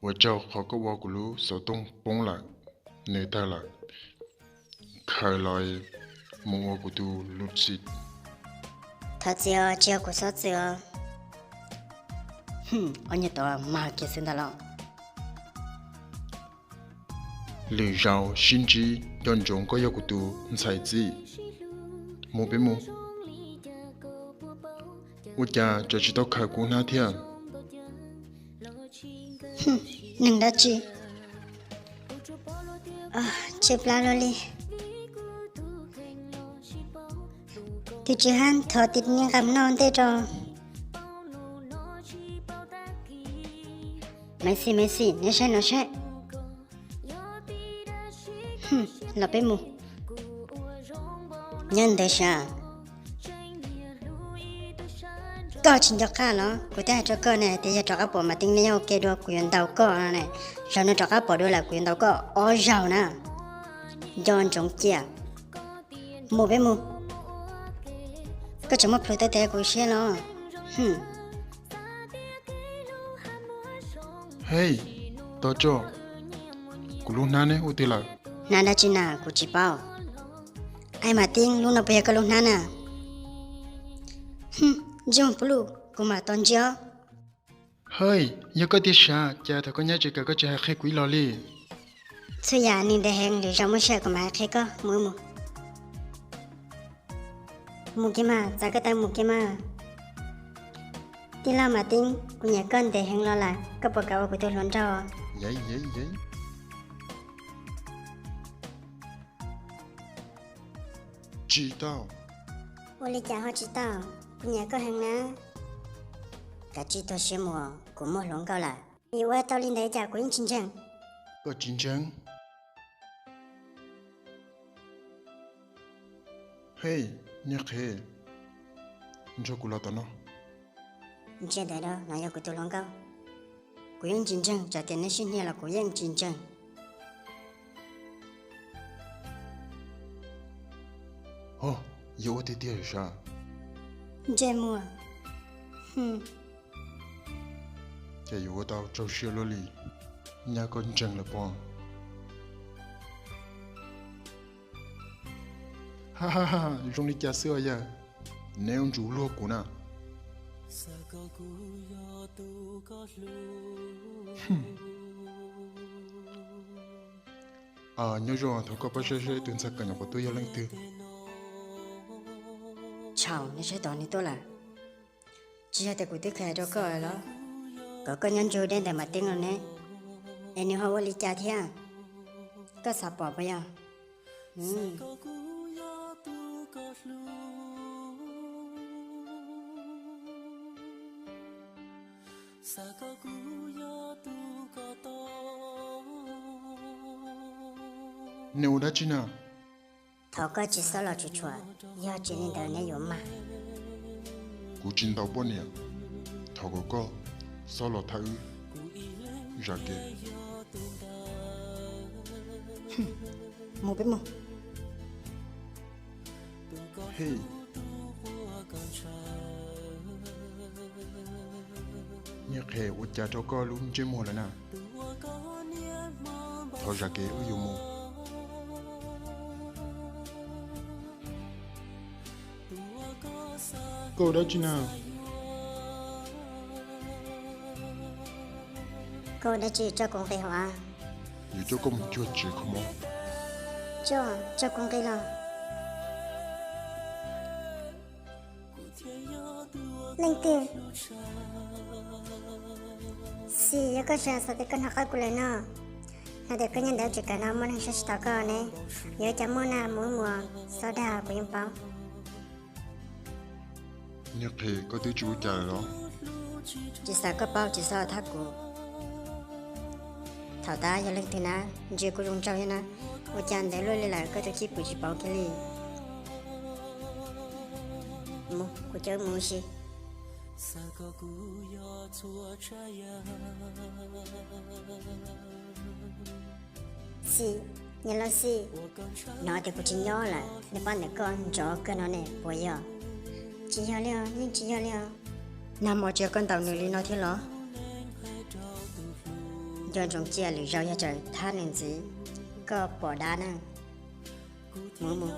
Ua tsaug qhov koj ua kuv lub xov tooj poob lawm, nws tawg lawm. Khaws los mus ua kuv tus lub txim. Thov txim os, tsis yog kuv txhob txwm os. Ob nyuag tod mag kiag xwb ntag los. Lwm zaus sib ntsib, nco ntsoov koj yog kuv tus ntxhais txij. Mus peb mus. Ua cas tseem tsis tau khaws kuv hnab thiab? Neeg dab tsi? Tshaib plab luaj li. Tus tsis hab thov tis ni nqa noj ntej rau. Maiv Xis, Maiv Xis, neb saib no saib. Los peb mus. Nyob ntawd sav. Koj tsis nco qab los? Kuv twb hais rau koj ne hais tias yog rov qab pom Mas Teeb neb yuav ua ke dua kuv yuav ntaus koj ne. Zaum no rov qab pom dua lawm kuv yuav ntaus koj ob zaug na. Nco ntsoov cia. Mus peb mus. Koj tseem muaj plhus tau tias kuv siab los? Hej, Tos Tsoj, kuv lub hnab ne ua twg lawm? Hnab dab tsi na kuv tsis paub. Ai Mas Teeb, lub no puas yog koj lub hnab na? Ntsia pub lus kuv mam tau ntsia. Hej, yog koj tiag sav cas thaum koj nyab tseem kawm koj tsis hais qhia kuv ib los li? Txhua yam neeg ntev heev, lwm zaus muaj sij hawm kuv mam hais qhia koj. Mus mus. Mus kiag mas, txav koj taw mus kiag mas. Tij laug Mas Teeb, kuv nyiam koj ntev heev los lawm, koj puas kam ua kuv tus hluas nraug? Tsis tau. Ua li cas ho tsis tau? Kuv nyiam koj heev na. Kav tsij tuag siab mus, kuv muaj hluas nkauj lawm. Vim ua tau li ntawd cas kuv yeej tsis ntseeg. Koj tsis ntseeg? Hej, niag qhev, nrog kuv los tom no. Ntsia ntawd, no yog kuv tus hluas nkauj. Kuv yeej tsis ntseeg, txawm tias neb sib hnia los kuv yeej tsis ntseeg. Ho, yog ua tiag tiag sav? Ntsej muag. Ces yuav ua tau tsaug siab luaj li, nyab koj ntseeg lawm pob. Ha ha ha, zoo li cas xwb os yawg, neb ua ntsum luag kuv na. Nyob zoo, thov koj pab saib saib tus ntxhais kawm nyuam qhuav tuaj yog leej twg? Tsaus, neb saib tod nws tuaj lawm. Tsis yog tias kuv twb khaws hais rau koj los? Kom koj nyob ntsug deb ntawm Mas Teeb los ne, es nws ho ua li cas thiab? Koj xav pom puas yog? Neb ua dab tsi na? Thov koj tsis txhob los tsuas tshuam, yog tsis li ntawd neb yuav mag. Kuv tsis ntau poj niam, thov kom koj txhob los thab wb zam kev. Mus peb mus. Hej, niag qhev, ua cas rau koj lub ntsej muag lawm na? Thov zam kev wb yuav mus. Koj ua dab tsi na? Koj ua dab tsi tso kuv nqis hauv av? Yuav coj koj mus cuag tsev kho mob. Tso, tso kuv nqis los. Leej twg? Xis, yog koj xav tias koj hnov qab kuv lawm no, no tias koj nyob ntawd tsis kam no muaj neeg saib tsis taus koj ne. Yuav cas muaj na, mus mus, txhob dag kuv yeej paub. Niag qhev, koj twb tsis ua cas lawm los? Tsis xav koj paub, tsis xav thab kuv. Thaum tas yog leej twg na, ntsia kuj zoo nraug thiab na, ua cas ntev luaj li lawm koj tus cwj pwm tsis pauv kiag li. Mus, kuv coj mus si. Xis, niam laus Xis, hnov tias kuv tsis nyob lawm, nej pab ntawm koj nrov kawg no ne puas yog? Tsis yog li os, yeej tsis yog li os. Nag hmo tsis yog koj ntaus nws li no thiab los? Coj ntsoov cia lwm zaug yog tsaws thab nws ntxiv, koj pom dab na. Mus mus.